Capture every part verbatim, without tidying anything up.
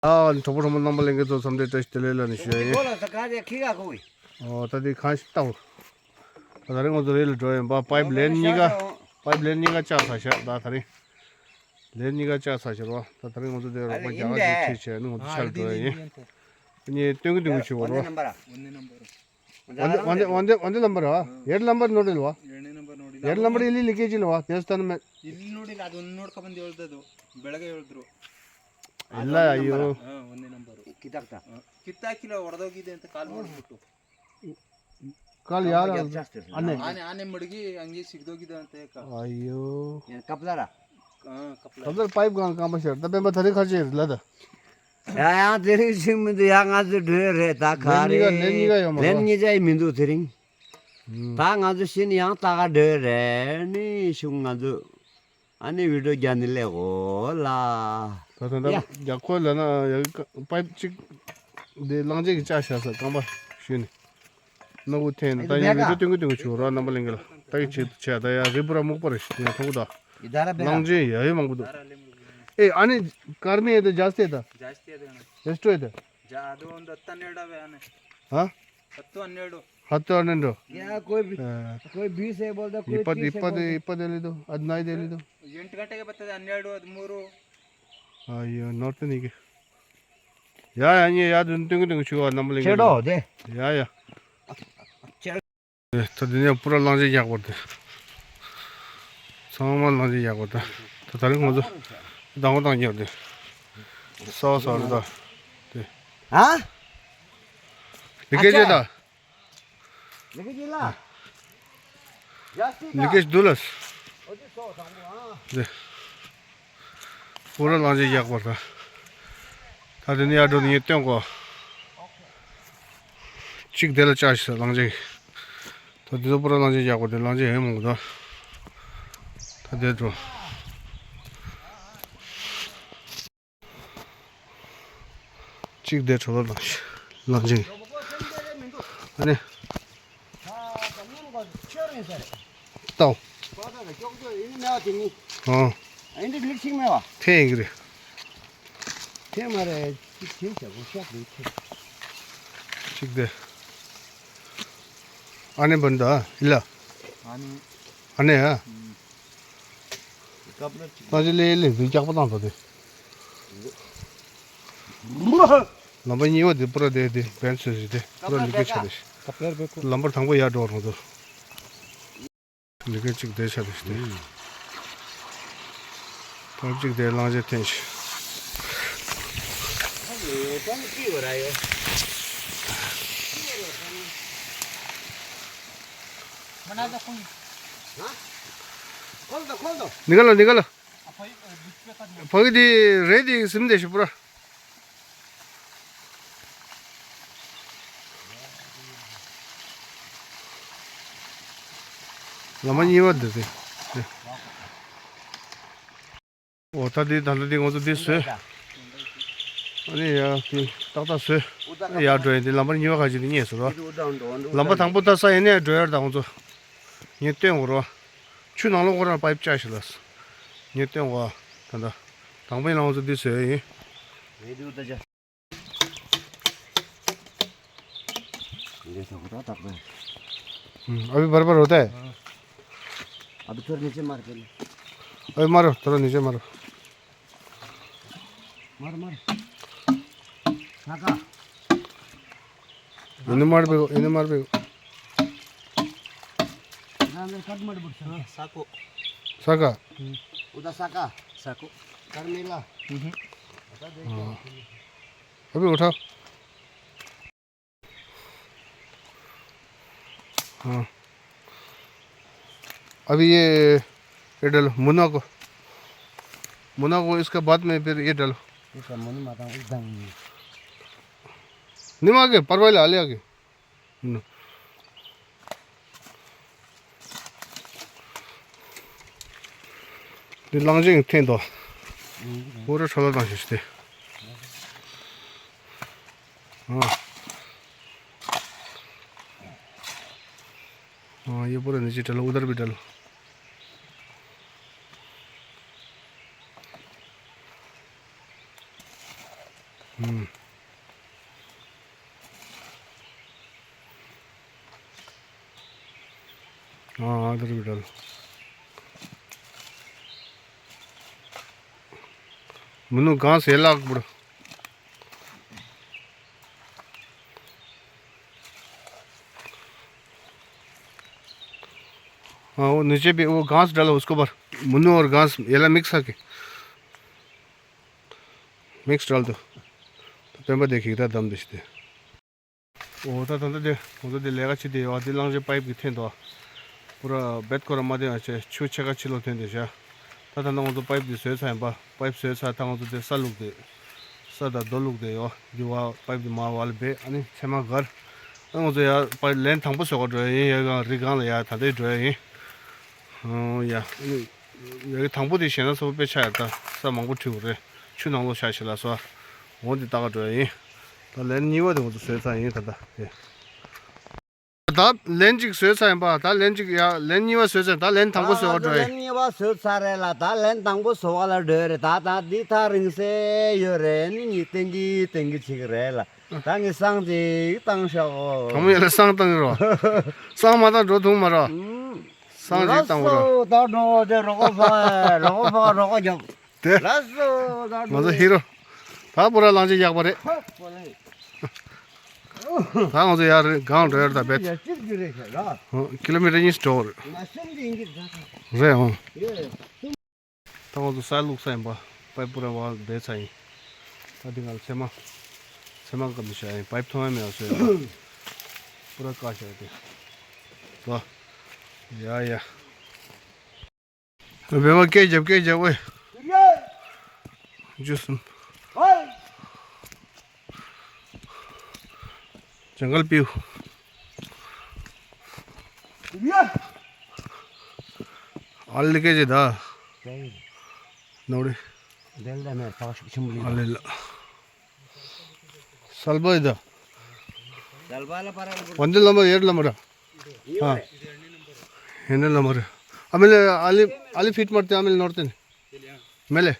ཨ་ནི་གྲོགས་པོ་གྲོགས་མོ་རྣམ་པ་ལྷན་རྒྱས་ཚོ་འཚམས་འདྲི་བཀྲ་ཤིས་བདེ་ལེགས་ལ་ནི་ཞུ་ཡ་ཡིན། ཨོ་ད་དེ་གང་ཞིག་ལྟ་འོ། ད་ད་རིང་ང་ཚོ་རེད་ལ་འགྲོ་ཡིན་པ། པའིབ་ལེན་གཉིས་ཀ་པའིབ་ལེན་གཉིས་ཀ་བཅག་ཚར་ཤག་ད་ད་རིང་ལེན་གཉིས་ཀ་བཅག་ཚར་ཤག་རོ། ད་ད་རིང་ང་ཚོ་དེ་རོགས་པ་རྒྱ་གར་ཅིག་ཁྲིད་བྱས་ནི་ང་ཚོ་ཆར་འགྲོ་ཡ་ཡིན། ཨ་ནི་སྟོན་གི་སྟོན་གི་བྱེད་འོ་རོ། ವಂದೇ ವಂದೇ ವಂದೇ ವಂದೇ ನಂಬರ್. ಎರಡು ನಂಬರ್ ನೋಡಿಲ್ವಾ? ಎರಡನೇ ನಂಬರ್ ನೋಡಿಲ್ಲ. ಎರಡು ನಂಬರ್ ಇಲ್ಲಿ ಲೀಕೇಜ್ ಇಲ್ವಾ ದೇವಸ್ಥಾನ ಮೇಲೆ? ಇಲ್ಲಿ ನೋಡಿಲ್ಲ, ಅದು ಒಂದು ನೋಡ್ಕೊ ಬಂದು ಹೇಳ್ದದು. ಬೆಳಗ್ಗೆ ಹೇಳಿದ್ರು. ಇಲ್ಲ, ಅಯ್ಯೋ. ಹಾ, ಒಂದನೇ ನಂಬರು. ಕಿತ್ತಾಕ್ತಾ? ಹಾ, ಕಿತ್ತಾಕಿಲ್ಲ, ಒಡೆದೋಗಿದೆ ಅಂತ ಕಾಲ್ ಮಾಡಿಬಿಟ್ಟು. ಕಾಲ್ ಯಾರು? ಅಜ್ಜ. ಅಣ್ಣೆ. ಆನೆ ಆನೆ ಮಡಗಿ ಹಂಗೆ ಸಿಗ್ದೋಗಿದೆ ಅಂತ. ಅಯ್ಯೋ. ಏನು ಕಪ್ಲಾರ? ಹಾ, ಕಪ್ಲಾರ. ಕಪ್ಲಾರ ಪೈಪ್ ಕಾಂಬ ಶೇರ್. ತಪ್ಪೆ ಬಾ ತರಿ ಖರ್ಚೆ ಇರಲದ. ཡ་ཡང་དེ་རིང་ཞིག་མི་འདུག་ཡ། ང་ཚོ་འགྲོ་རེད་ད། ག་རེད། ལན་གཉིས་ཀ་ཡོད་མ་རེད། ལན་གཉིས་ཀ་ཡི་མི་འདུག་དེ་རིང་། ད་ང་ཚོ་ཤི་ནི་ཡང་ད་ག་འགྲོ་རེད་ནི་ཤུང་ང་ཚོ། ཨ་ནི་བི་ཌིའོ་རྒྱག་ནི་ལས་གོ་ལ། ད་ད་ད་ཡ། རྒྱག་ཁོ་ལ་ན་ཡ་པའིབ་གཅིག་དེ་གླང་ཆེན་གྱི་ལྕགས་བཞག་ས་རྐང་པ་ཞུས་ནི། ནག་པོ་འཐེན་ནས་ད་ཡིན་བི་ཌིའོ་སྟོན་གི་སྟོན་གི་བྱུང་རོགས་རྣམ་པ་ལྷན་རྒྱས་ལ། ད་གི་བྱེད་བྱས་ད་ཡ་རི་པུ་ར་སྨུག་པ་རེད་ཡ་མཐོང་གི་ད། इधर है बेटा। གླང་ཆེན་ཡ་ཡོད་མང་པོ་འདུག་ཨེ་ཨ་ནི་སྐར་མའི་ཡ་ད་ཇཱསྟི་ཡ་ད། ཇཱསྟི་ཡ་ད་ཡ་ན། ཇཱསྟི་ཡ་ད། ཇ་ཨ་དོ་འདི་ད་ནེ་ཌ་བེ་ཨ་ནི། ཧ། ཧ་ཏོ་ཨ་ནེ་ཌོ། ཧ་ཏོ་ཨ་ནེ་ཌོ། क्या कोई भी, कोई बीस है बोलता, कोई इपद तीस है इपद बोलता। इपद ले दो, अद नहीं दे ले दो। ಎಂಟು ಗಂಟೆಗೆ ಬರ್ತದೆ, ಹನ್ನೆರಡು, ಹದಿಮೂರು। ಅಯ್ಯೋ ನೋಡ್ತೀನಿ ಈಗ. ཡ་ཡ་ཉེ་ཡ་དུ་ཏུང་ཏུང་ཆུ་བ་རྣམ་པ་ལེན་ཆེ་ཌོ་དེ། ཡ་ཡ། ད་དེ་ནས་པུ་ར་གླང་ཆེན་རྒྱག་པར་དེ། ཚང་མ་གླང་ཆེན་རྒྱག་པར་དེ། ད་ད་རིང་ང་ཚོ་དང་པོ་དང་ཉེར་དེ། ས་བ་ས་རུ་ད། དེ། ཨ། ལི་ཀེ་ཅེ་ད། ལི་ཀེ་ཅེ་ལ། ལི་ཀེ་ཅེ་དུ་ལ། དེ། པུ་ར་གླང་ཆེན་རྒྱག་པར་ད། ད་དེ་ནས་ཡར་འགྲོ་ནས་ངས་སྟོན་གོ་གཅིག་དེ་ལ་བཅར་ཤི་ས་གླང་ཆེན། ད་དེ་ཚོ་པུ་ར་གླང་ཆེན་རྒྱག་པར་དེ་གླང་ཆེན་ཧེ་མང་གོ་ད། ད་དེ་འགྲོ། གཅིག་དེ་གྲོ་ལོ་གླང་ཆེན། ཨ་ནི། ཏའོ། ཨ། ཨ་འདི་ལིག་ཤིག་མེད་བ། ཐེ་ཡིན་གི་རེད། ཐེ་མ་རེད། ཅིག་ཐེ་བྱ་གོ་ཤག་རེད་ཐེ། གཅིག་དེ། ཨ་ནི་བན་ད་ཨི་ལ། ཨ་ནི། ཨ་ནི་ཨ། ད་ཅི་ལེ་ལེ་འཛིན་རྒྱག་པ་བཏང་ཐོག་དེ། ལམ་པ་གཉིས་པ་དེ་པུ་ར་དེ་དེ་བན་སོས་སི་དེ་པུ་ར་ལི་ཀེ་ཆ་རེ། ལམ་པར་དང་པོ་ཡར་འགྲོ་རང་ཚོ། ལི་ཀེ་གཅིག་དེ་ཆ་རེ་དེ། ཕར་གཅིག་དེ་གླང་ཆེན་འཐེན་ཤི། निकालो निकालो। ཕ་གི་དེ་རེད་དེ་སིམ་དེ་ཤི་པུ་ར། ལམ་པ་གཉིས་པ་འདི་རེད། འོ་ད་འདི་ད་ལྟ་འདི་ང་ཚོ་འདི་བཟོས། ཨ་ནི་ཡ་འདི་ཏག་ཏག་བཟོས། ཡར་འགྲོ་ཡ་འདི་ལམ་པ་གཉིས་པ་ག་ཅིག་འདི་རྙེད་སོང་རོ། ལམ་པ་དང་པོ་ད་ས་ཡ་ནས་འགྲོ་ཡར་ད་ང་ཚོ། ངས་སྟོན་དགོས་རོ། ཆུ་ནང་ལོགས་ཁོ་རང་པའིབ་བཅག་ཤི་ལ། ངས་སྟོན་དགོས། ད་ད། དང་པོའི་ནང་ཚོ་འདི་བཟོས་ཡིན། अभी बराबर होता है। अभी थोड़ा नीचे मार पहले। अभी मारो, थोड़ा नीचे मारो। मारो, मारो। काका। इन्हें मार पे, इन्हें मार पे। साको। साका। उधर साका। साको। कर मेला। हाँ। अभी उठाओ। हाँ। अभी ये, ये डालो, मुना को। मुना को इसके बाद में फिर ये डालो। इसका मुना माता एकदम। निमा के, परवाइल आले आगे। འདི་གླང་ཆེན་འཐེན་ཏོ། ཧོ་ར་ཁྲ་ལ་དང་ཞིག་སྟེ། ཨ། ཨ་ཡེ་པོ་ར་ནི་ཅི་བྲལ་ཨུ་དར་བི་བྲལ། ཨུམ། ཨ་ཨ་དེ་རེད་པ། མུ་ནུ་གང་ཟེར་ལག་པུར། हाँ, वो नीचे भी वो घास डालो उसके ऊपर। मुन्नू और घास, येला मिक्स आके। मिक्स डाल दो। तो पेम्बा देखिए, कितना दम दिखते। ओ, ता, ता, ता, दे, वो तो दे लेगा, ची दे, वो दे लांग जे पाइप की थें तो। पूरा बेड को रमा दे, अच्छे, छू छेका चिलो थें दे, शा। ད་ད་ནང་ང་ཚོ་པའིབ་འདི་བཟོས་ཚར་ཡིན་པ། པའིབ་བཟོས་ཚར། ད་ང་ཚོ་དེ་ས་བླུགས་ཏེ། ས་དང་རྡོ་བླུགས་ཏེ་ཡོད། འདི་བ་པའིབ་འདི་མར་བ་ལ་སྦས། ཨ་ནི་ཚེར་མ་སྒར། ཨ་ང་ཚོ་ཡར་པའིབ་ལན་དང་པོ་བཟོ་ག་འགྲོ་ཡ་ཡིན། ཡ་གང་རི་སྒང་ལ་ཡ་ད་ལྟའི་འགྲོ་ཡ་ཡིན། ཨོ་ཡ། ཨ་ནི་ཡ་གི་དང་པོ་དེ་བཞེས་ན་ཚ་པོ་དཔེ་ཆགས་ཡ། ད་ས་མང་པོ་འཁྲུ་དགོས་རེད། ཆུ་ནང་ལོགས་བཞག་བྱས་ལ་སོ། འོ་འདི་ལྟ་ག་འགྲོ་ཡ་ཡིན། ད་ལན་གཉིས་པ་དེ་ང་ཚོ་བཟོས་ཚར་ཡིན་ད་ལྟ་དེ། ད་ལན་གཅིག་བཟོས་ཚར་ཡིན་པ། ད་ལན་གཅིག་ཡ་ལན་གཉིས་པ་བཟོས་ཚར། ད་ལན་དང་པོ་བཟོ་ག་འགྲོ་ཡིན། ལན་གཉིས་པ་བཟོས་ཚར་རེད་ལ། ད་ལན་དང་པོ་བཟོ་བ་ལ་འགྲོ་ཡ་རེད། ད་ད་འདི་ཐག་རིང་སེ་ཡོད་རེད། ནི་གཉིས་ཏེང་གི་ཏེང་གི་བྱེད་ཀྱི་རེད་ལ། ད་ངས་སང་གཅིག་བཏང་ཤག་འོ། དང་པོ་ཡ་ལ་སང་བཏང་གི་རོ། སང་མ་བཏང་འགྲོ་ཐུབ་མ་རོ། སང་གཅིག་བཏང་གི་རོ། ད་འགྲོ་དེ་རོགས་ཕ་རོགས་ཕ་རོགས་རྒྱབ། དེ། ལགས་སོ། ད་ང་ཚོ་ཧི་རོ། ད་པུ་ར་གླང་ཆེན་རྒྱག་པ་རེད། ད་ང་ཚོ་ཡར་སྒང་འགྲོ་ཡར་ད་བེད། ཀི་ལོ་མི་ཊར་གཉིས་འགྲོ་རེད། རེད་འོང་། ད་ང་ཚོ་ས་བླུགས་ས་ཡིན་པ། པའིབ་པུ་ར་བ་བེད་ས་ཡིན། ད་འདི་ང་ཚོ་ཚེར་མ། ཚེར་མ་བཀབ་ནས་བཞག་ཡིན། པའིབ་མཐོང་ཡ་མེད་པ་བཟོས་ཡིན། པུ་ར་བཀག་བཞག་ཡིན་དེ། ལོ། ཡ་ཡ། བེ་མ་སྐད་རྒྱབ་སྐད་རྒྱབ་ཨོའི། རྒྱུ་སུམ། ཇང་གལ་པིའུ། ཨ་ལི་སྐད་རྒྱབ་ད། ནོ་རི། ཨ་ལི་ལ། सलबा इधर। वंदे लंबर, एट लंबर। हाँ। Eight number. आमेले, आली, आली फिट मरते, आमेले नोरते ने। मेले।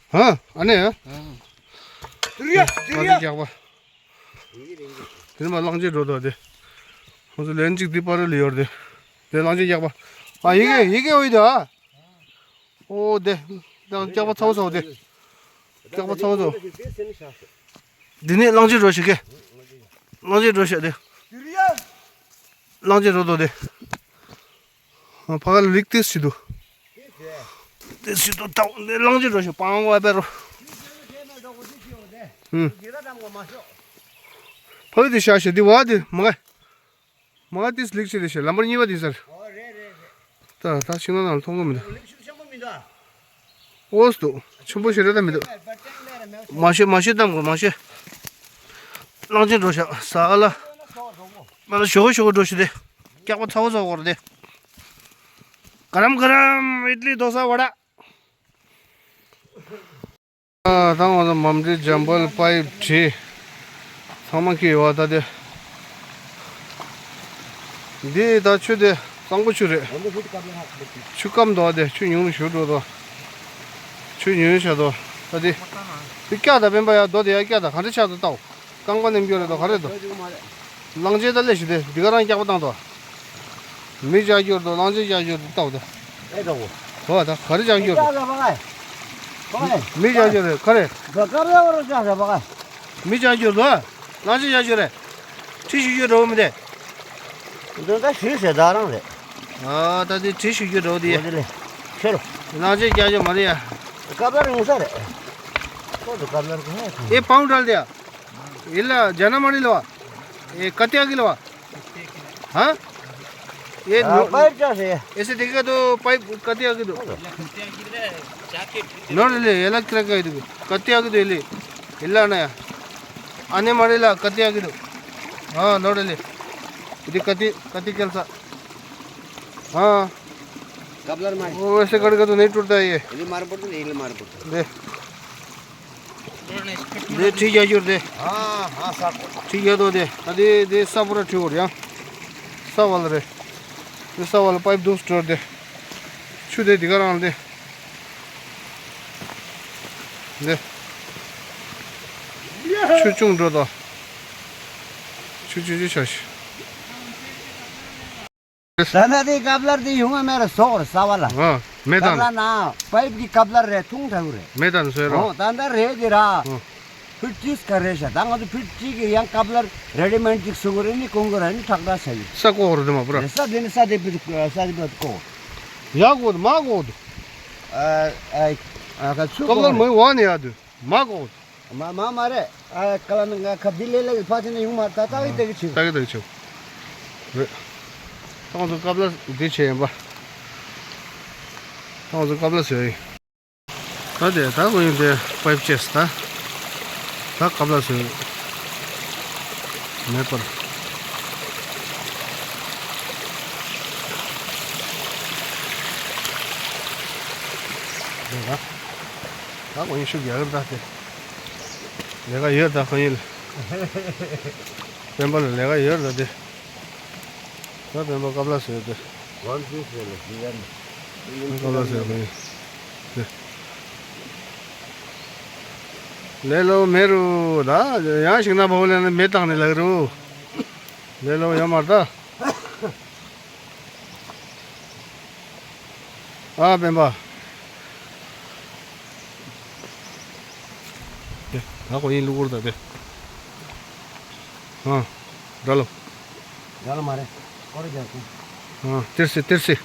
हाँ, अने, हाँ। तुरिया, तुरिया। क्या हुआ? फिर मैं लंजे रो दो दे। मुझे लेन चिक दी पर लियोर दे। दे लंजे क्या हुआ? हाँ, ये क्या, ये क्या हुई था? ཨོ་དེ། ད་སྐྱག་པ་ཚ་བོ་ཚ་བོ་དེ། སྐྱག་པ་ཚ་བོ་ཚ་བོ། འདི་ནས་གླང་ཆེན་རོ་ཞིག་གེ། གླང་ཆེན་རོ་ཞིག་དེ། གླང་ཆེན་རོ་དོ་དེ། ཕ་ག་ལ་ལིག་ཏིས་ཞིག་འདུག་ཏིས་ཞིག་འདུག་ད་འདི་གླང་ཆེན་རོ་ཞིག་པང་བ་པེ་རོ། ཧུམ། ཕ་གི་དེ་ཤ་ཞིག་འདི་བ་དེ་མ་ག་མ་ཏིས་ལིག་ཆེ་རེ་ཤེ་ལམ་བར་གཉིས་པ་དེ་ཟེར། ཨོ་རེད་རེད་རེད། ད་ད་ཤིང་ནགས་ནང་མཐོང་གི་མི་འདུག་ལིག་ཤུགས་ཆེན་པོ་མི་འདུག་ཨོ་སྟོ། ཆེན་པོ་ཞེ་དྲག་ད་མི་འདུག་མ་ཤེས་མ་ཤེས་གཏམ་དགོས་མ་ཤེས། གླང་ཆེན་འགྲོ་ཤག་ས་ག་ལ། མ་ལ་ཞོག་ཞོག་འགྲོ་ཤི་དེ། སྐྱག་པ་ཚ་བོ་ཚ་བོ་གོར་དེ། ག་རམ་ག་རམ་ཨིད་ལི་དོ་ས་བ་ད། ད་ང་ཚོ་མམ་འདྲེ་འཇམ་དཔལ་པའི་བྲིས། ཚང་མ་ཁྱེར་ཡོད་པ་ད་དེ། འདི་ད་ཆུ་དེ་གཙང་པོ་ཆུ་རེད། ཆུ་སྐམ་འདུག་དེ་ཆུ་ཉུང་ཞུ་འགྲོ་དོ། ཆུ་ཉུང་ཤ་དོ། ད་དེ། དེ་སྐྱ་ད་སྤེན་པ་ཡ་རྡོ་དེ་ཡ་སྐྱ་ད་ག་འདྲ་ཆགས་འདུག་ལྟའོ། རྐང་པ་ནེམ་རྒྱུ་རེད་དོ་ག་རེད་དོ། གླང་ཆེན་ད་ལས་ཞི་དེ་འདི་ག་རང་སྐྱག་པ་བཏང་དོ། མི་བཅག་རྒྱུར་དུ་གླང་ཆེན་བཅག་རྒྱུར་དུ་ལྟ་བ་དང་། ཨེ་འདྲ་བོ། ཧོ་ད་ག་རེ་བཅག་རྒྱུར་དུ། མི་བཅག་རྒྱུར་རེད་ག་རེ། མི་བཅག་རྒྱུར་དུ། གླང་ཆེན་བཅག་རྒྱུར་རེད། ཁྲི་བཞི་བཅུ་འདྲ་བོ་མི་དེ། འདི་ད་ཞིག་ཟེར་ད་རང་རེད། ཨ་ད་དེ་ཁྲི་བཞི་བཅུ་འདྲ་བོ་དེ། འོ་དེ་ལས། ཁྱེར་རོ། གླང་ཆེན་བཅག་རྒྱུ་མ་རེད་ཡ། སྐབས་ལ་རིང་ས་རེད། ཁོ་ཚོ་སྐབས་ལ་རིང་ས་རེད། ཨེ་པའུ་འདྲ་དེ་ཡ། ཡིན་ལ་རྒྱ་ནག་མ་རེད་ལ་བ། ཨེ་ཀ་ཏི་ཨ་གི་ལ་བ། ཧ། ཨེ་ནོ། पाइप क्या है? ऐसे देखा तो पाइप कत्ती आगे दो। नोड़ ले ये लग रहा है। कत्ती आगे दो ले। इल्ला ना या। आने मारे ला कत्ती आगे दो। हाँ नोड़ ले। इधर कत्ती कत्ती कैलसा। हाँ। कबलर मार। वो ऐसे करके तो नहीं टूटता है ये। इधर मार पड़ता, इधर मार पड़ता। दे। དེ་ཁྲི་བརྒྱད་འགྱུར་དེ། ཁྲི་བརྒྱད་དོ་དེ། ད་དེ་དེ་ས་པུ་ར་ཁྲི་བོར་ཡང་། ས་བ་ལ་རེད། དེ་ས་བ་ལ་པའིབ་དུ་སྤྲོར་དེ། ཆུ་དེ་དེ་ག་རང་དེ། འདི། ཆུ་ཆུང་འགྲོ་དོ། ཆུ་ཆུ་ཆུ་ཆ་ཤི། ད་ལྟ་དེ་ཀབ་ལར་དེ་ཡོང་ང་མེད་ར་ཟོག་ར་ས་བ་ལ། ཨ། མེ་ཀབ་ལར་ན་པའིབ་གི་ཀབ་ལར་རེ་ཐུང་ཐག་རེ། མེ་དང་སོས་རོ། ཨོ་ད་ལྟ་རེད་དེ་ར། ཨོ། ཕིཊ་ཏྲིས་ག་རེ་ཤ་ད་ང་ཚོ་ཕིཊ་ཏྲིས་གི་ཡང་ཀབ་ལར་རེ་ཌི་མེཌ་ཅིག་སུ་གོ་རེ་ནི་གོང་གོ་ར་ནི་ཁྲག་ཁྲག་ས་ཡོད། ས་ཀོ་ར་དེ་མ་པུ་ར། ས་དེ་ནི་ས་དེ་པི་ས་དེ་པི་ཀོ། ཡ་གོ་དུ་མ་གོ་དུ། ཨ་ཨ་ཨ་ཀ་ཚུ་ཀབ་ལར་མོའི་བ་ནི་ཡ་དུ་མ་གོ་དུ། མ་མ་མ་རེད། ཨ་ཀ་ལ་ནི་ང་ཁ་བི་ལེ་ལེ་གི་ཕ་ཆེ་ནི་ཡོང་མ་ད་ད་གི་ད་གི་ཆེ། ད་གི་ད་གི་ཆེ། རེད། ཐང་ཚོ་ཀབ་ལར་འདི་ཆེ་ཡིན་པ། ཐང་ཚོ་ཀབ་ལར་ཟོས་ཡིན། ད་དེ་ད་ཁོ་ཡིན་དེ་པའིབ་ཅེས་ད། ད་ཀབ་ལ་སོན། མེད་པར། དེ་ད། ད་ཁོ་ཡིན་ཤུགས་རྒྱག་གི་ད་དེ། ལས་ཀ་ཡོད་ད་ཁོ་ཡིན་ལ། སྤེན་པ་ལ་ལས་ཀ་ཡོད་ད་དེ། ད་སྤེན་པ་ཀབ་ལ་ཟེར་ཏེ། ཝན་ཊུ་ཟེར་ལ་ཟེར་ཡ་ནི། ཀབ་ལ་ཟེར་ལ་ཡ། ལེ་ལོ་མེ་རུ་ད་ཡང་ཞིག་ན་བོ་ལེ་ན་མེ་བཏང་ནས་ལག་རུ། ལེ་ལོ་ཡོད་མ་རེད་ད། ཨ་སྤེན་པ། དེ་ད་ཁོ་ཡིན་ལུག་གུར་ད་དེ། ཨ། དགྲ་ལོ། དགྲ་ལོ་མ་རེད། སྐོར་རྒྱག་སོང་། ཨ་ཏིར་སི་ཏིར་སི།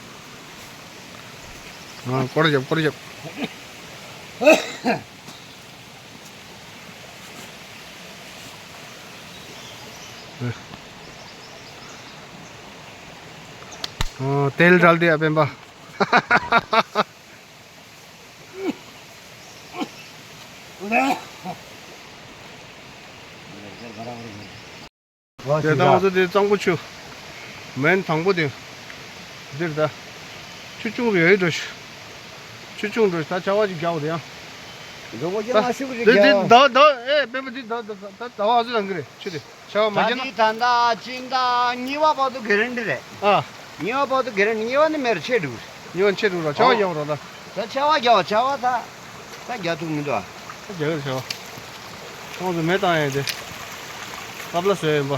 ཨ་སྐོར་རྒྱབ་སྐོར་རྒྱབ། ཨ་དེལ་དྲལ་དེ་ཨ་སྤེན་པ། དེ་དང་ང་ཚོ་དེ་གཙང་པོ་ཆུ། མེན་དང་པོ་དེ། འདིར་ད། ཆུ་ཆུང་རུ་ཡོད་འགྲོ་ཞུ། ཆུ་ཆུང་འགྲོ་ཞུ་ད་ཆར་པ་ཅིག་རྒྱག་དེ་ཡང་། འགྲོ་པོ་ཅི་མ་ཤུགས་ཅིག་དེ་དེ་རྒྱག་ད་ད་ཨེ་སྤེན་པ་དེ་ད་ད་ད་ད་བ་ཨ་ཟི་རང་གི་རེད་ཆུ་དེ། ཆར་པ་མ་ད་རྒྱག་ན། དེ་ད་ད་ཅིན་ད་གཉིས་པ་བར་དུ་གེ་རན་ཊི་རེད། ཨ། གཉིས་པ་བར་དུ་གེ་རན་ཊི་གཉིས་པ་ནི་མེར་ཆེ་འགྲོ། གཉིས་པ་ཆེ་འགྲོ་ར་ཆར་པ་རྒྱག་རོགས་ད། ད་ཆར་པ་རྒྱག་ཆར་པ་ད། ད་རྒྱག་ཐུབ་མི་འདུག་ཨ། ད་རྒྱག་གི་རེད་ཆར་པ། ཁོང་ཚོ་མེ་བཏང་ཡས་དེ། ཀབ་ལ་བཟོས་ཡིན་པ།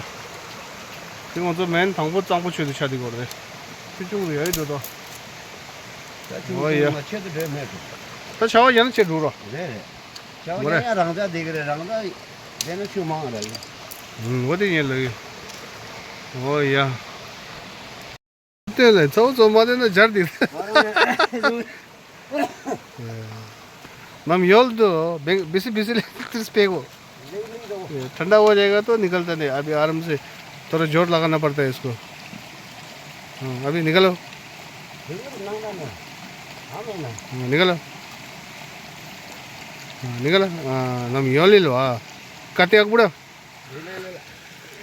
དེ་ཁོང་ཚོ་མེན་དང་པོ་གཙང་པོ་ཆུ་དེ་ཆ་དེ་གོ་རེད། ཆུ་ཆུང་རུ་ཡོད་འགྲོ་དོ། ད་ཆུ་ཨོ་ཡ། ཆུང་མ་ཆེ་དུ་འདྲེ་མེད་འགྲོ། ད་ཆར་པ་ཡང་ཆེ་འགྲོ་རོ། རེད་རེད། ཆར་པ་མོ་རེད། ཡང་ཡང་རང་ཅག་དེ་གི་རེད་རང་ཅག་དེ་ན་ཆུ་མང་ར་ཡིན། ཨུམ་འོ་དེ་ཡིན་ལ་ཡིན། ཨོ་ཡ། སྟོན་ལ་ཚ་བོ་ཚོ་མ་སྟོན་ན་སྦྱར་དེ། ནམ་ཡོལ་དུ་བེ་སི་བེ་སི་ལེ་ཏིར་སྤེ་གོ། ठंडा हो जाएगा तो निकलता नहीं। अभी आराम से थोड़ा जोर लगाना पड़ता है इसको। हाँ, अभी निकालो। हाँ, निकालो। हाँ, निकालो। हाँ, नम योली लो। हाँ। कते अकबड़ा।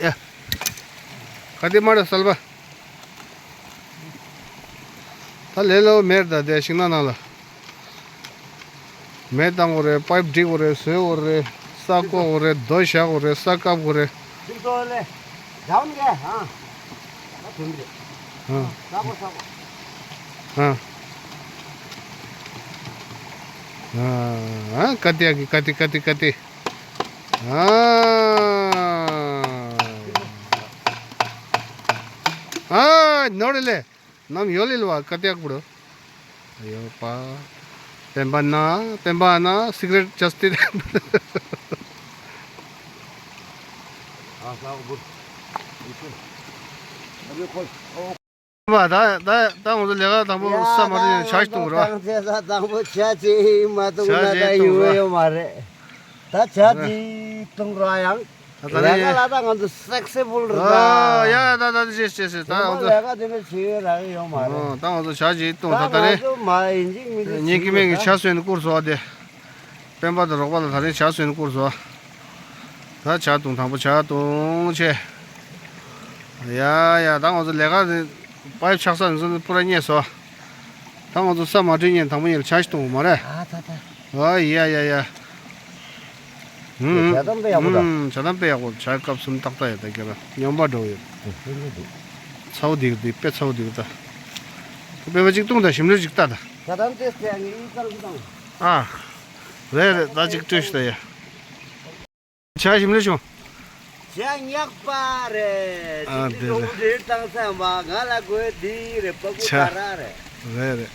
ཡ། ཁ་དེ་མ་རེད་གསལ་པ། ད་ལས་སླ་པོ་མེད་ད་དེ་ཤིང་ནགས་ནང་ལ། མེ་བཏང་དགོས་རེད། པའིབ་སྒྲིག་དགོས་རེད། བཟོས་དགོས་རེད། ས་བརྐོ་དགོས་རེད། རྡོ་བཞག་དགོས་རེད། ས་བཀབ་དགོས་རེད། ཤིང་ཏོག་ལས། འདམ་གས་ཧང་། ད་དུམ་རེད། ཧང་། ས་བརྐོ་ས་བརྐོ། ཧང་། ཧང་། ཀ་ཏི་ཡ་གི་ཀ་ཏི་ཀ་ཏི་ཀ་ཏི། ཨ། ཨ། ནོར་ལེ། ནམ་ཡོ་ལེ་ལ་བ་ཀ་ཏི་ཡག་པོ། ཡོ་པ། སྤེན་པ་ན། སྤེན་པ་ན་སི་ཀ་རེཊ་ཅས་ཏི། ཨ་ས་བུ། ཨ་ཁོ། བ་ད་ད་ད་ང་ཚོ་ལས་ཀ་དང་པོ་ས་མ་རེད། ཇ་ཞིག་བཏུང་རོགས། ད་ང་ཚོ་ས་དང་པོ་ཇ་ཅིག་མ་བཏུང་ན་ད་ཡོང་ཡོད་མ་རེད། ད་ཇ་ཅིག་བཏུང་རོགས་ཡང་། ད་ད་ལས་ཀ་ལ་ད་ང་ཚོ་སེག་སི་ཕུལ་རེད་ད། ཡ་ད་ད་ཅེས་ཅེས་ཅེས་ད་ང་ཚོ་ལས་ཀ་དེ་འདྲ་བྱེད་ཡོད་རག་ཡོད་མ་རེད། ད་ང་ཚོ་ཇ་ཅིག་བཏུང་ད་ད་ད་ང་རེད། ཚོ་མ་ཡིན་གཅིག་མིན་གཅིག་ཉིན་གི་མིན་གི་ཇ་སོན་བསྐུར་སོ་དེ། སྤེན་པ་དང་རོགས་པ་ལ་ད་རིང་ཇ་སོན་བསྐུར་སོ། ད་ཇ་བཏུང་དང་པོ་ཇ་བཏུང་ཆེ། ཡ་ཡ་ད་ང་ཚོ་ལས་ཀ་དེ་པའིབ་ཆག་ས་ནས་བཟུང་སྤུ་ར་རྙེད་སོ། ད་ང་ཚོ་ས་མ་བྲིས་ཉིན་དང་པོ་ཉིན་ལ་ཇ་ཞིག་བཏུང་དགོས་མ་རེད། ཨ་ད་ད། ཨ་ཡ་ཡ་ཡ། ཧུམ། ཇ་དམ་པོ་ཡག་པོ་ད། ཧུམ། ཇ་དམ་པོ་ཡག་པོ། ཇ་སྐབས་སུམ་ཏག་ཏག་ཡོད་ད་ཁྱེད་རང་སྨྱོན་པ་འགྲོ་ཡོད། ཚ་བོ་འདུག་འདི་དཔེ་ཚ་བོ་འདུག་ད། སྤེན་པ་གཅིག་བཏུང་ད་ཞིམ་ལོས་གཅིག་ལྟ་ད། ཇ་དམ་ཏེ་སྟེ་ངའི་ཡིད་ཀར་གྱི་དང་། ཨ། རེད་རེད། ད་ཅིག་སྤྲོད་ཤི་ད་ཡ། བྱ་ཞིམ་ལེ་བྱུང་། བྱ་ཉག་པ་རེད། ཨ་ཅིག་དེ་རེད། ལོང་འདྲེར་བཏང་ས་མ་ང་ལ་དགོས་འདི་རེད། པ་ཀུ་བྱ་ད་ར་རེད། རེད་རེད།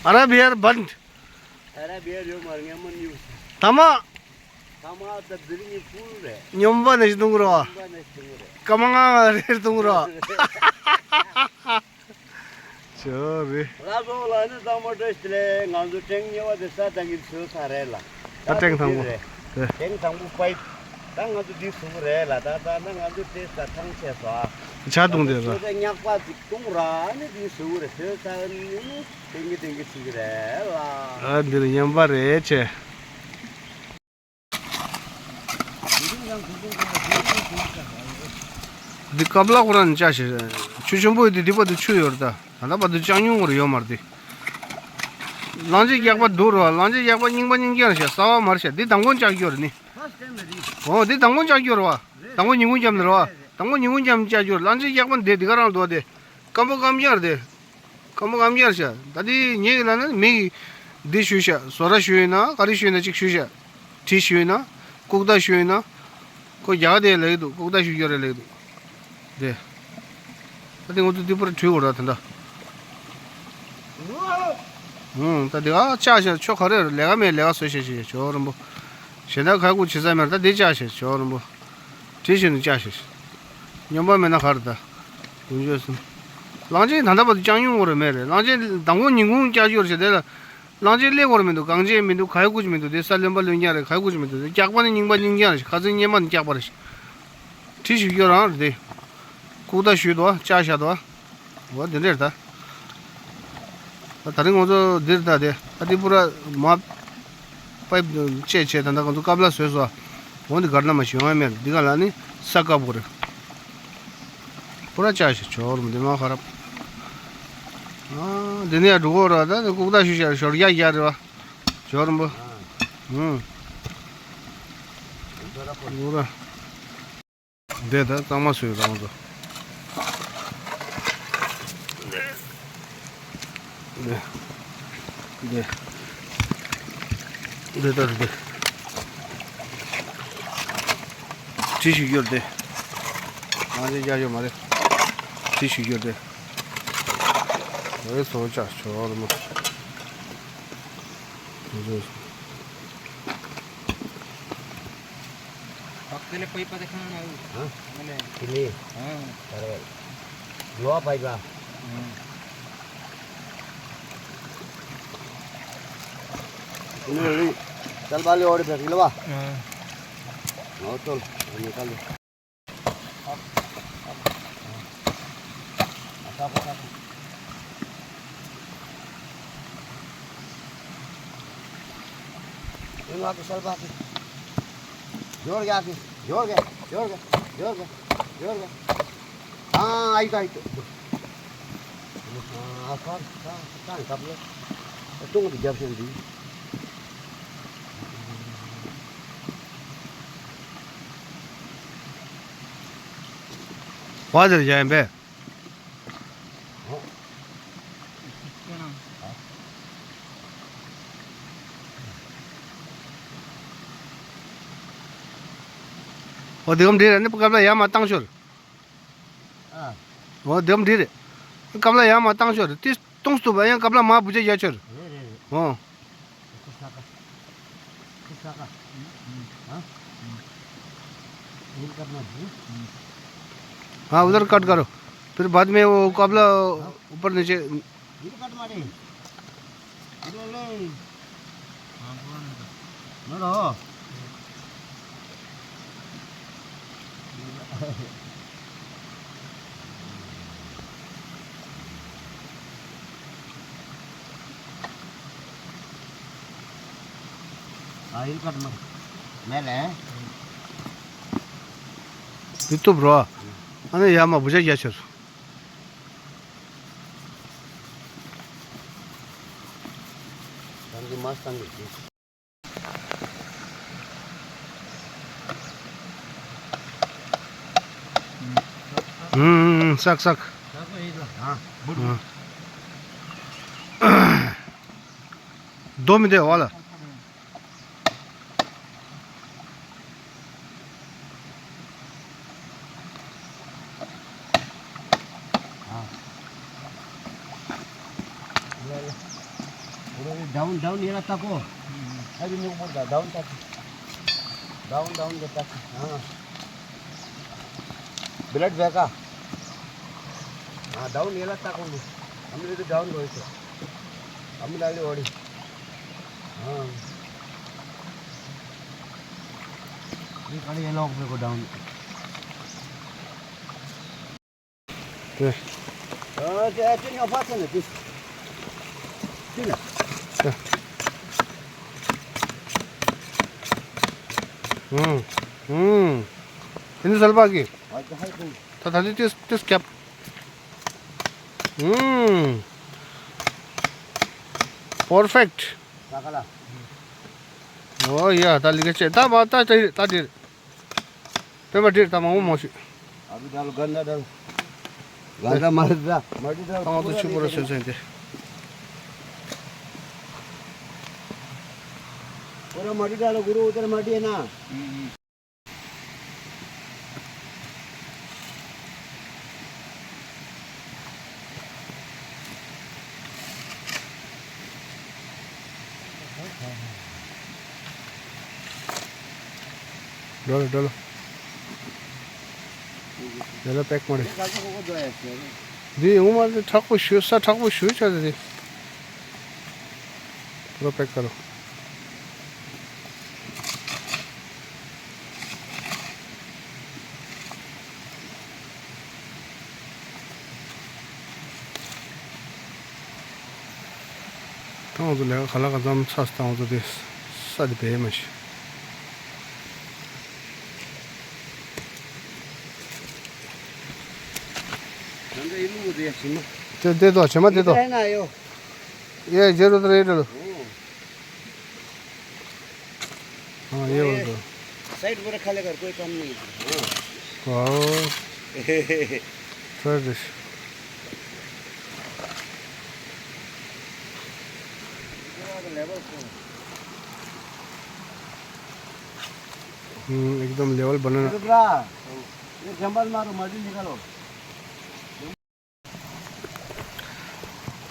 ཨ་ར་བི་ཡར་བན། ཨ་ར་བི་ཡར་ཡོད་མ་རེད། ངས་མ་ཉུ། ཐ་མ། ཐ་མ་ད་འདིར་ཉི་ཕུལ་རེད། སྨྱོན་པ་ནས་ཤི་གཏོང་གི་རོ། སྨྱོན་པ་ནས་ཤི་གཏོང་གི་རེད། སྐར་མ་ལྔ་རེར་གཏོང་གི་རོ། ཅོ་རེ། ལ་སོ་ལ་ནི་གཙང་མ་བཀྲ་ཤིས་བདེ་ལེགས། ང་ཚོ་ཐེངས་གཉིས་པ་དེ་ས་དང་གི་ཚོད་ས་རེད་ལ། ད་ཐེངས་དང་པོ་རེད། དེ་ཐེངས་དང་པོ་པའི་ད་ང་ཚོ་འདི་བཟོ་གི་རེད་ལ། ད་ད་ན་ང་ཚོ་དེ་ས་ཐང་ཆད་སོ་ཨ། ཇ་བཏུང་དེ་ལ། ཚོད་ཉག་པ་ཅིག་བཏུང་ར་ནི་འདི་བཟོ་གི་རེད། ཚོད་ས་ནི་ནི་ཐེངས་གི་ཐེངས་གི་ཚིག་གི་རེད་ལ། ཨ་འདི་ལ་ཉམས་པ་རེད་ཆེ། འདི་ཀབ་ལ་ཁོ་རང་ནས་བཅག་ཤེས། ཆུ་ཆེན་པོ་ཡོད་དེ་འདི་བར་དུ་ཆུ་ཡོད་རེད་ད། ད་ལྟ་བར་དུ་བཅག་མྱོང་བར་ཡོད་མ་རེད་དེ། གླང་ཆེན་རྒྱག་པ་འདུག་རོ། གླང་ཆེན་རྒྱག་པ་རྙིང་པ་རྙིང་རྐྱང་རེད་ཤག། གསར་པ་མ་རེད་ཤག། འདི་དང་པོ་བཅག་རྒྱུ་རེད་ནི། འོ་འདི་དང་པོ་བཅག་རྒྱུ་རེད་བ། དང་པོ་ཉིན་གུང་འཇམ་ནི་རེད་བ། དང་པོ་ཉིན་གུང་འཇམ་བཅག་རྒྱུ་རེད། གླང་ཆེན་རྒྱག་པ་འདི་འདི་ག་རང་འདུག་དེ། སྐམ་པོ་སྐམ་རྐྱང་རེད་དེ། སྐམ་པོ་སྐམ་རྐྱང་ཤག། ད་དེ་ངེད་ཀྱི་ལ་ན་མི་གི་འདི་ཞུས་ཤག། བཟོ་གྲྭ་ཞུས་ཡིན་ན་ག་རེ་ཞུས་ཡིན་ན་གཅིག་ཞུས་ཤག། གྲི་ཞུས་ཡིན་ན། ལྐུག་རྟ་ཞུས་ཡིན་ན། ཁོ་རྒྱ་གར་དེ་ལེགས་འདུག། ལྐུག་རྟ་ཞུ་རྒྱུ་རེད་ལེགས་འདུག། དེ། ད་དེ་ང་ཚོ་འདི་པུ་ར་བྲུས་དགོས་ར་དེ་འདྲ། ཨུང་། ད་དེ་ཨ་ཅག་ཤག། ཆོ་ག་རེ་རེད། ལས་ཀ་མེད་ལས་ཀ་བཟོ་ཤེས་ཤེས་ཆོ་རིན་པོ། གཞན་དག་ཁ་ཁུ་བྱེད་ས་མེད་ར། ད་དེ་ཅག་ཤག་ཆོ་རིན་པོ། དེ་བཞིན་དུ་ཅག་ཤག། སྨྱོན་པ་མེད་ན་ག་རེ་ད། དཀོན་མཆོག་གསུམ། གླང་ཆེན་ད་ལྟ་བར་དུ་བཅག་མྱོང་ཡོད་རེད་མེད་རེད། གླང་ཆེན་དང་པོ་ཉིན་གུང་བཅག་རྒྱུ་རེད་ཤག། དེ་ལ། གླང་ཆེན་སླེབས་ཡོད་རེད་མི་འདུག། གངས་ཅན་མི་འདུག། ག་ཡོད་ཀུ་ཅི་མི་འདུག། དེ་ས་རློན་པ་རློན་རྐྱང་རེད། ག་ཡོད་ཀུ་ཅི་མི་འདུག། དེ་རྒྱག་པ་ནི་རྙིང་པ་རྙིང་རྐྱང་རེད་ཤག། ཁ་སང་སྔོན་མ་ནས་རྒྱག་པ་རེད་ཤག། དེ་ཞུ་རྒྱུ་རང་རེད་དེ། ལྐུག་རྟ་ཞུས་འདུག་བ། ལྕགས་བཞག་འདུག་བ། འོ་དེ་འདྲས་ད། ད་ད་རིང་ང་ཚོ་འདིར་ད་དེ་ད་དེ་པུ་ར་མ། པའི་བཅད་བྱས་ད་ད་ང་ཚོ་ཀབ་ལ་བཟོས་སོ། འོ་འདི་གར་ན་མ་ཞིག་ཡོང་ཡ་མེད། འདི་ག་ལ་ནི་ས་ཀབ་གོ་རེད། པུ་ར་ལྕགས་ཞིག་ཆོག་རུམ་འདི་མ་ཁ་རབ། ཨ་འདི་ནས་འགྲོ་གོ་ར། ད་ལྐུག་རྟ་ཞུ་བྱས་ཞོར་རྒྱག་རྒྱག་རེད་བ། ཆོག་རུམ་པོ། ཨུང་། པུ་ར། འདི་ད་གཙང་མ་བཟོས་རང་ཚོ། འདི། འདི། འདི་ལྟར་འདི། གྲི་ཞིག་གྱུར་ཏེ། ང་ཚོའི་རྒྱ་ཡོད་མ་རེད། གྲི་ཞིག་གྱུར་ཏེ། འོ་ཚོ་ཅག་ཆོག་རུམ། ང་ཚོ། पहले कोई पता खाना ना हो। हाँ? मैंने कितनी? हाँ। अरे, लोहा पाइप का? हाँ। नहीं, नहीं। चल, बाले और फेंक लो बा। हाँ। और चल, निकाल दे। जोर के आके, जोर के, जोर के, जोर के, जोर के। हाँ, आई तो, आई तो। हाँ, आसान, हाँ, कहाँ है, कब ले? तुम तो जब से दी। वादर जाए बे। འོ་དེ་གམ་འདྲེ་ར་ནི་པ་ཀབ་ལ་ཡར་མར་བཏང་ཤོར། ཨ། འོ་དེ་གམ་འདྲེ་རེད། ཀབ་ལ་ཡར་མར་བཏང་ཤོར་དེ། སྟོང་སྟོང་པ་ཡང་ཀབ་ལ་མ་བུ་ཆ་རྒྱ་ཆོར། རེད་རེད་རེད། འོ། ཁོ་ས་ཀ། ཁོ་ས་ཀ། ཧ། ཡིན་ཀབ་ན་འདི། हाँ, उधर कट करो। फिर बाद में वो कपड़ा ऊपर नीचे। ये कट मारे। ये ले। हाँ, पूरा नहीं था। No, no. ཡུ་ཊུབ་རོ། ཨ་ནི་ཡ་མ་བུ་ཆ་རྒྱ་ཆེར། ཨུམ། སག་སག། ཨ། རྡོ་མི་འདེ་བ་ལ། डाउन, डाउन, ये रहा ताको। अभी न्यू बोल रहा, डाउन ताको। डाउन, डाउन, ये ताको। हाँ। ब्लड बहका। हाँ, डाउन, ये रहा ताको। हम लोग तो डाउन गए थे। हम डाले ओड़ी। हाँ। ये काले, ये लोग मेरे को डाउन। 네. 어, 저, 저, 저, 봤잖아, 저. 저. 자. 음, 음. 근데 설박이. 아, 저 할 거. 다 다시 tis, tis cap. 음. Perfect. 나가라. 어, 야, 달리겠지. 다 봐, 다, 다, 다, 다. སྤེན་པ་འདིར་ད་མང་པོ་མང་ཤོས། अभी डालो, गंदा डालो। गंदा मत डाल, मत डाल। ཏང་ཏུ་ཆུ་པོ་ར་སོན་སོན་ཏེ། पूरा मत डालो गुरु, उधर मत है ना। ཌོ་ལ་ཌོ་ལ། ཌོ་ལ་པེག་མ་རེད། འདི་ངོ་མ་དེ་དྲག་པོ་ཞུ་ས་དྲག་པོ་ཞུ་ཆ་དེ། ཌོ་ལ་པེག་ཀ་རོ། ད་ང་ཚོ་ལས་ཀ་ག་ལ་ག་ཙམ་ཚར་སོང་། ད་ང་ཚོ་དེ་ས་དེ་བས་མ་ཤེས། དེ་དེ་དོ་བྱེ་མ་དེ་དོ། ཡེ་ཇེ་རུ་ཏྲེ་ཏྲ། हाँ, ये बोल दो। साइड पर रखा लेकर कोई काम नहीं है। वाओ। फ्रेश। हम्म, एकदम लेवल बनाना। ये जंगल मारो, मर्जी निकालो।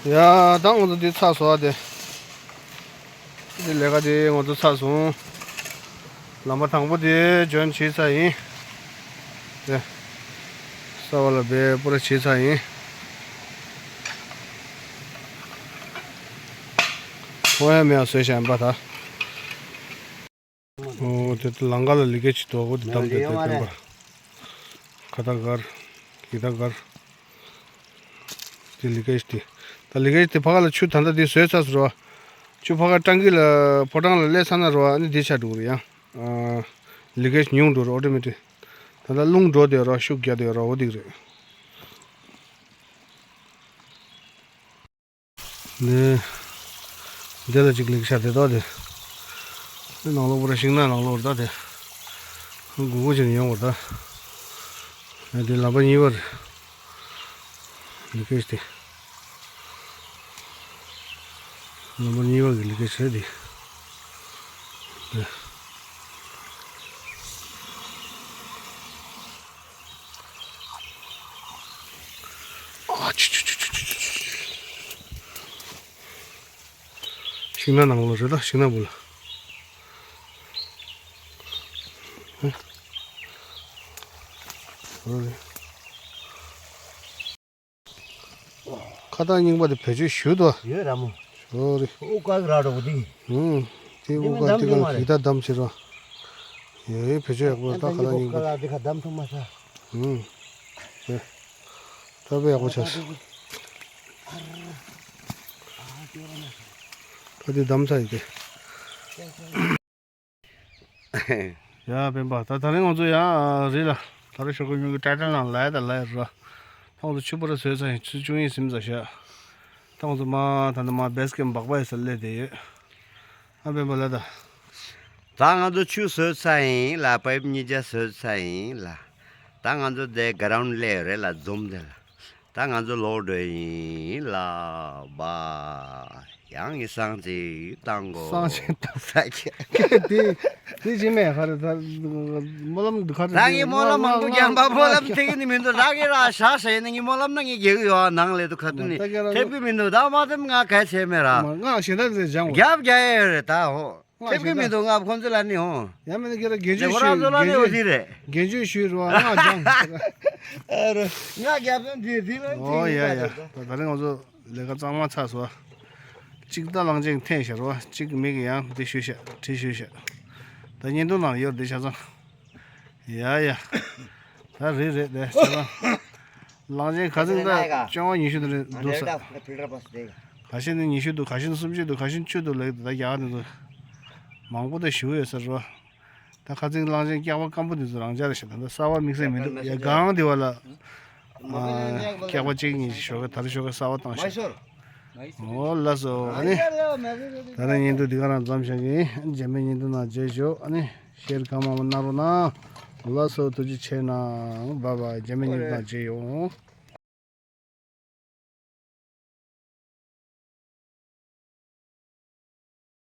ཡ། ད་ང་ཚོ་འདི་ཚར་སོང་བ་དེ། འདི་ལས་ཀ་དེ་ང་ཚོ་ཚར་སོང་། ལམ་པ་དང་པོ་དེ་འཇོན་བྱས་ཚར་ཡིན། དེ། ས་བ་ལ་བས་པུ་ར་བྱས་ཚར་ཡིན། ཁོ་ཡ་མེ་ཡ་བཟོས་བཞག་ཡིན་པ་ད། ཨོ། དེ་ལ་ལང་ཀ་ལ་ལི་ཀེ་ཅི་དོ་གོ་དེ་དམ་དེ་དེ་སྟོན་པ། ཁ་ཏ་གར། གི་ཏ་གར། དེ་ལི་ཀེ་ཅི་དེ། ད་ལི་ཀེ་ཅི་དེ་ཕ་ག་ལ་ཆུ་ད་ལྟ་དེ་བཟོས་ཚར་སོང་ར། ཆུ་ཕ་ག་ཊང་ཀི་ལ་ཕོ་བྲང་ལ་སླེབས་ཚར་ན་ར་ཨ་ནི་དེ་ཆ་འགྲོ་གི་རེད་ཡ། ལི་ཀེ་ཅི་ཉུང་འགྲོ་ར་ཨོ་ཏོ་མེ་ཊིག་ད་ལྟ་རླུང་འགྲོ་དེ་ར་ཤུགས་རྒྱག་དེ་ར་འོ་དེ་རེད། ནས། འདི་ལ་ཅིག་ལེགས་ཤ་དེ་དག་དེ། འདི་ནང་ལོགས་པར་ཤིང་ནགས་ནང་ལོགས་རེད་ད་དེ། སྒུག་སྒུག་བྱས་ནས་ཡོང་བར་ད། འདི་ལམ་པ་གཉིས་པར། ལི་ཀེ་ཅི་དེ། ལམ་པ་གཉིས་པར་གྱི་ལི་ཀེ་ཅི་རེད་དེ། འདི། ཤིང་ནགས་ནང་ལོགས་རེད་ད། ཤིང་ནགས་བུ་ལ། ཁ་བཏགས་རྙིང་པ་དེ་བེད་སྤྱོད་ཞུ་དོ། ཡོད་ར་མོ། ཞོ་རེད། ཨུ་ཀ་གི་ར་རོ་དེ། ཧུམ། དེ་ཨུ་ཀ་དེ་ག་གི་ད་བསྡམས་བྱེད་རོགས། ཡོད་ཡོད་བེད་སྤྱོད་ཡག་པོ་ད་ཁ་བཏགས་རྙིང་པ་དེ། ཧུམ། ད་དཔེ་ཡག་པོ་ཆགས་སོང་། ད་དེ་བསྡམས་ཚར་ཡིན་ཏེ། ཡ་སྤེན་པ་ད་ད་རིང་ང་ཚོ་ཡ་རི་ལ་ད་རུང་ཞོགས་ཀས་ཉུང་གི་ཏྲ་ཏྲ་ནང་ལ་ཡ་ད་ལ་ཡ་ར། ད་ང་ཚོ་ཆུ་བུར་བཟོས་ཚར་ཡིན། ཆུ་ཆུང་ཡིན་ཟིན་ཚར་ཤག་ད་ང་ཚོ་མ་ད་ནི་མ་བེས་ཀེམ་སྦག་སྦག་ཡི་ས་སླེབས་བསྡད་ཡོད། ཨ་སྤེན་པ་ལ་ད། ད་ང་ཚོ་ཆུ་བཟོས་ཚར་ཡིན་ལ། པའིབ་གཉིས་ཆ་བཟོས་ཚར་ཡིན་ལ། ད་ང་ཚོ་དེ་ག་རའུན་ཌི་སླེབས་ཡོད་རེད་ལ། འཛོམས་དེ་ལ། ད་ ད་ང་ཚོ་ལོག་འགྲོ་ཡིན་ལ་བ། ཡང་ངས་བསང་ཅིག་བཏང་གོ། བསང་ཅིག་བཏང་། ས་ཆ། དེ་དེ་ཅི་མེད་ཧ་རེ་ད། སྨོན་ལམ་འདུག་ཁ། ད་ངས་སྨོན་ལམ་མང་པོ་རྒྱབ་པ་སྨོན་ལམ་ཐེབས་ཀྱི་ནི་མི་འདུག་ར་གི་ར་ཤ་ཤ་ཡིན་ན་ངས་སྨོན་ལམ་ན་ངས་རྒྱག་གི་ཡོད་ཨ། ནང་ལས་དུ་ཁ་ཐུག་ནི་ཐེབས་ཀྱི་མི་འདུག་ད་མ་ཐེབས་ང་གལ་ཆེ་མེད་ར། ང་ཞེ་ད་དེ་སྦྱང་བ། རྒྱབ་རྒྱག་ཡས་ཡོད་རེད་ད་ཧོ། ང་ཐེབས་ཀྱི་ཞེ་ད། མི་འདུག་ང་ཁོང་ཚོ་ལ་ནི་ཧོ། ཡང་མིན་ན་ཁྱེད་ར་དགེ་ཇེ་ཁོ་རང་ཚོ་ལ་ནི་འོ་དེ་རེད། དགེ་ཇེ་ཞུས་རོ་ང་སྦྱང་། ཨ་རོ། ང་རྒྱབ་ཕན་དེ་དེ་ལ་ཨོ་ཡ་ཡ། ད་ད་རིང་ང་ཚོ་ལས་ཀ་གཙང་མ་ཚར་སོང་། གཅིག་ད་གླང་ཆེན་འཐེན་ཤར་བ། གཅིག་མིག་ཡང་འདི་ཞུས་ཤག་བྲིས་ཞུས་ཤག་ད་བརྙན་ཐུང་ནང་ཡོད་འདི་ཆ་ཚང་། ཡ་ཡ། ད་རེད་རེད་དེ་ཆ་ཚང་། གླང་ཆེན་ཁ་ཚིག་ད་བཅོ་ལྔ་ཉི་ཤུ་དེ་རེད་འདུག་ས། ཁ་ཤས་ནི་ཉི་ཤུ་འདུག་ཁ་ཤས་ནི་སུམ་ཅུ་འདུག་ཁ་ཤས་བཅུ་འདུག་ལབ་ཀྱི་འདུག་ད་རྒྱ་གར་དེ་ཚོ་མང་པོ་ད་ཞུ་གི་ཡོད་ས་རེད་བ། ད་ཁ་ཚིག་གླང་ཆེན་སྐྱག་པ་སྐམ་པོ་འདི་ཚོ་རང་འཇགས་རེད་ཤག་ད་ལྟ་གསར་པ་དམིགས་བསལ་མི་འདུག་ཡ་སྒང་འདི་བ་ལ། ཨ། སྐྱག་པ་གཅིག་གཉིས་ཤིག་ཞོགས་ཀས་ད་རེས་ཞོགས་ཀས་གསར་པ་བཏང་ཤག་ཨོ་ལགས་སོ། ཨ་ནི། ད་ནི་བརྙན་ཐུང་འདི་ག་རང་མཚམས་བཞག་གི་ཡིན། རྗེས་མའི་བརྙན་ཐུང་ནང་མཇལ་ཞོག་ཨ་ནི་ཤེར་གང་མང་མང་གནང་རོགས་གནང་། ལགས་སོ། ཐུགས་རྗེ་ཆེ་གནང་། བཱའི་བཱའི། རྗེས་མའི་བརྙན་ཐུང་ནང་མཇལ་ཡོང་།